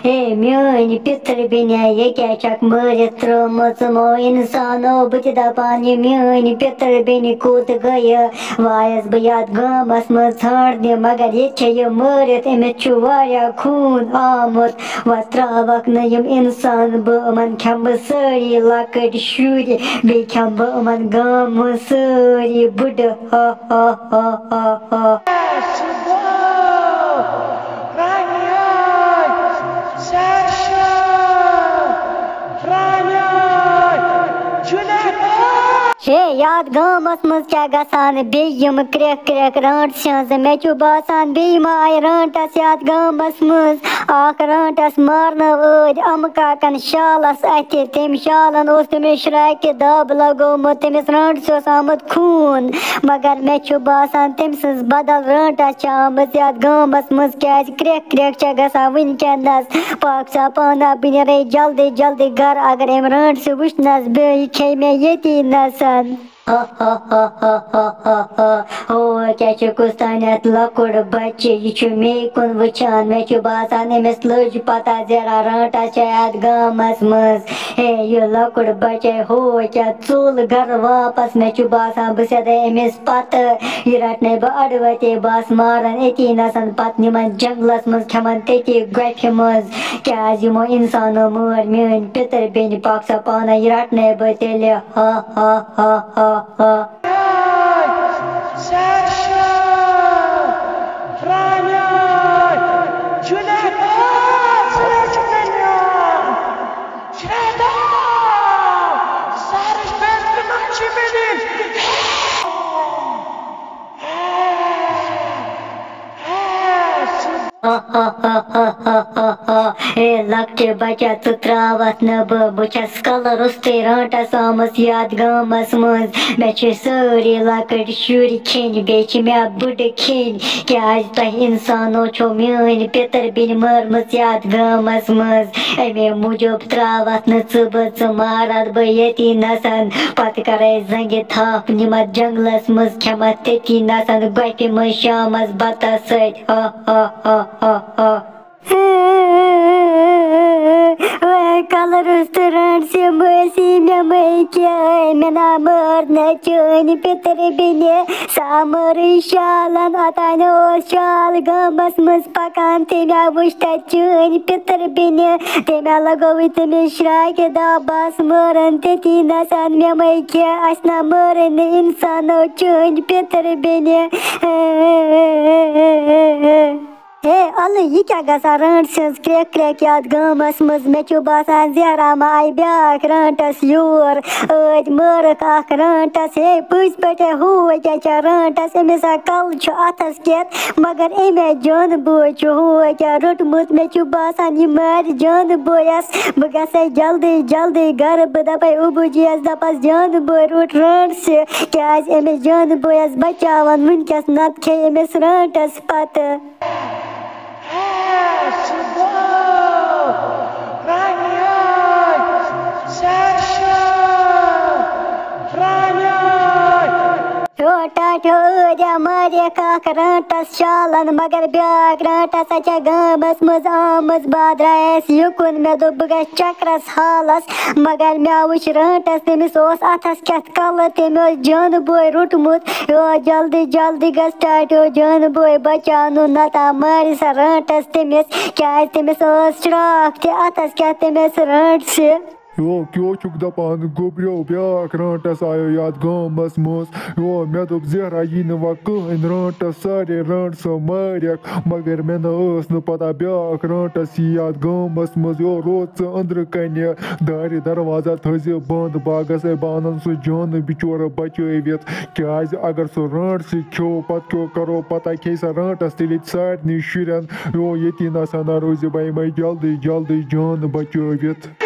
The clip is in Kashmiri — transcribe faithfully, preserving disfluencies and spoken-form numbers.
ہے میٲنۍ پِتٕر بیٚنہِ، یہِ کیٛاہ چھَکھ مٲرِتھ ترٲومٕژ یِمو اِنسانو؟ بہٕ تہِ دَپان، یہِ میٲنۍ پِتٕر بیٚنہِ کوٚت گٔیہِ؟ وایَس بہٕ یَتھ گامَس منٛز ژھانٛڈنہِ، مگر ییٚتہِ چھےٚ یہِ مٲرِتھ، أمِس چھُ واریاہ خوٗن آمُت۔ وۄنۍ ترٛاوَکھ نہٕ یِم اِنسان بہٕ، یِمَن کھٮ۪مہٕ بہٕ سٲری لۄکٕٹۍ شُرۍ، بیٚیہِ کھٮ۪مہٕ بہٕ یِمَن گامہٕ سٲری بٕڈٕ۔ ہا، ہا، ہا، ہا، ہا۔ ہے، یَتھ گامَس منٛز کیٛاہ گژھان بیٚیہِ یِم کرٛٮ۪کھ کرٛٮ۪کھ رانٛٹہٕ سٕنٛز؟ مےٚ چھُ باسان، بیٚیہِ ما آیہِ رانٛٹَس یَتھ گامَس منٛز۔ اَکھ رانٛٹَس مارنٲو ٲدۍ اَمہٕ کاکَن شالَس اَتھِ۔ تٔمۍ شالَن اوس تٔمِس شرٛاکہِ دَب لَگومُت، تٔمِس رانٛٹَس اوس آمُت خوٗن۔ مگر مےٚ چھُ باسان، تٔمۍ سٕنٛز بدل رانٛٹَس چھِ آمٕژ یَتھ گامَس منٛز، کیٛازِ کرٛٮ۪کھ کرٛٮ۪کھ چھےٚ گژھان وٕنکٮ۪نَس۔ پاک صاحب، پانہ بہٕ نیرے جلدی جلدی گرٕ، اگر أمۍ رانٛٹَس وٕچھنَس بیٚیہِ کھیٚیہِ مےٚ ییٚتی نَسَن۔ ہا، ہا، ہا، ہا، ہا، ہا۔ ہو، کیٛاہ چھُ کُس تانٮ۪تھ لۄکُٹ بچہِ، یہِ چھُ مے کُن وٕچھان۔ مےٚ چھُ باسان، أمِس لٔج پتہ زیرا رانٛٹَس چھےٚ یَتھ گامَس منٛز۔ ہے، یہِ لۄکُٹ بچے، ہو، کیٛاہ ژوٚل گرٕ واپس۔ مےٚ چھُ باسان، بہٕ سیدے أمِس پتہٕ۔ یہِ رٹنے بہٕ اَڑٕ وَتے، بہٕ آسہٕ ماران أتی نَسَن، پتہٕ نِمَن جنگلَس منٛز، کھٮ۪مَن تٔتی گۄپھِ منٛز۔ کیٛازِ یِمو اِنسانو مٲر میٛٲنۍ پِتٕر بیٚنہِ۔ پَکھ سا پانَے، یہِ رٹنے بہٕ تیٚلہِ۔ ہا، ہا، ہا، ہا، ہا۔ اے لۄکٹہِ بچہ، ژٕ ترٛاوَتھ نہٕ بہٕ، بہٕ چھَس کلہٕ روٚستُے رانٛٹَس آمٕژ یَتھ گامَس منٛز۔ مےٚ چھِ سٲری لۄکٕٹۍ شُرۍ کھیٚنۍ، بیٚیہِ چھِ مےٚ بٕڈٕ کھیٚنۍ، کیٛازِ تۄہہِ اِنسانو چھو میٛٲنۍ پِتٕر بیٚنہِ مٲرمٕژ یَتھ گامَس منٛز۔ اَمے موٗجوٗب ترٛاوَتھ نہٕ ژٕ بہٕ، ژٕ مارَتھ بہٕ ییٚتی نَسَن۔ پَتہٕ کَرَے زَنٛگہِ تھَپھ، نِمَتھ جنٛگلَس منٛز، کھٮ۪مَتھ تٔتی نَسَن گۄپھِ منٛز شامَس بَتَس سۭتۍ۔ ہا، ہا، ہا، ہا، ہا۔ وے کلہٕ روٚستُے رانٛٹسہِ، مٲسی مےٚ مَے کیٛاہ، مےٚ نا مٲر نہ چٲنۍ پِتٕر بیٚنہِ۔ سۄ مٲرٕے شالن، اوٚتانۍ اوس شال گامس منٛز پکان، تٔمۍ آو وٕچھ تتہِ چٲنۍ پِتٕر بیٚنہِ۔ تٔمۍ آو لگووٕے تٔمِس شراکہِ دبس، مٲرن تٔتی نسن۔ مےٚ مَے کیٛاہ، اسہِ نا مٲرٕے نہٕ انسانو چٲنۍ پِتٕر بیٚنہِ۔ ہے، الہٕ، یہِ کیٛاہ گژھان رانٛٹہٕ سٕنٛز کرٛٮ۪کھ کرٛٮ۪کھ یَتھ گامَس منٛز؟ مےٚ چھُ باسان، زہرا ما آیہِ بیٛاکھ رانٛٹَس یور۔ ٲدۍ مٲرٕکھ اَکھ رانٛٹَس۔ ہے، پٔزۍ پٲٹھۍ، ہے، ہُہ کیٛاہ چھےٚ رانٛٹَس؟ أمِس ہا کَلہٕ چھُ اَتھَس کٮ۪تھ، مگر أمۍ ہا جانہٕ بوے چھُ ہُہ کیٛاہ روٚٹمُت۔ مےٚ چھُ باسان، یہِ مارِ جانہٕ بویَس۔ بہٕ گژھٕ جلدی جلدی گَرٕ۔ بہٕ دَپَے ابوٗ جِیَس، دَپَس، جانہٕ بوے روٚٹ رانٛٹسہِ، کیٛازِ أمِس جانہٕ بویَس بَچاوَن وٕنۍکٮ۪س، نَتہٕ کھیٚیہِ أمِس رانٛٹَس پتہٕ۔ ہیو ٹاٹھیو ٲدیا مارٮ۪کھ اکھ رانٛٹس شالن، مگر بیٛاکھ رانٛٹس ہا چھےٚ گامس منٛز آمٕژ۔ بہٕ درٛایس یُکُن، مےٚ دوٚپ بہٕ گژھٕ چکرس حالس، مگر مےٚ وٕچھ رانٛٹس، تٔمِس اوس اتھس کٮ۪تھ کلہٕ، تٔمۍ اوس جانہٕ بوے روٚٹمُت۔ یو جلدی جلدی گژھ ٹاٹھیو جانہٕ بوے بچاونُن، نتہٕ مارِ سۄ رانٛٹس تٔمِس، کیٛازِ تٔمِس ٲس شراکھ تہِ اتھس کٮ۪تھ تٔمِس رانٛٹسہِ۔ یو کیو چھُکھ دپان گوٚبریو، بیٛاکھ رانٛٹس آیو یتھ گامس منٛز۔ یو مےٚ دوٚپ زہرا یی نہٕ وۄنۍ کٕہٕنۍ رانٛٹس، سارے رانٛٹسو مارٮ۪کھ، مگر مےٚ نہ ٲس نہٕ پتہ بیٛاکھ رانٛٹس یی یتھ گامس منٛز۔ یو روز ژٕ أنٛدرٕ کنہِ دارِ دروازہ تھٲیزِ بنٛد، بہٕ ہا گژھے، بہٕ انن سُہ جانہٕ بچورٕ بچٲوِتھ، کیٛازِ اگر سُہ رانٛٹسٕے کھیوٚو، پتہٕ کیٛاہ کرو، پتہٕ ہا کھیٚیہِ سۄ رانٛٹس تیٚلہِ ییٚتہِ سارنٕے شُرٮ۪ن۔ یو ییٚتی نسا نہ روزِ، بہٕ یِمے جلدی جلدی جانہٕ بچٲوِتھ۔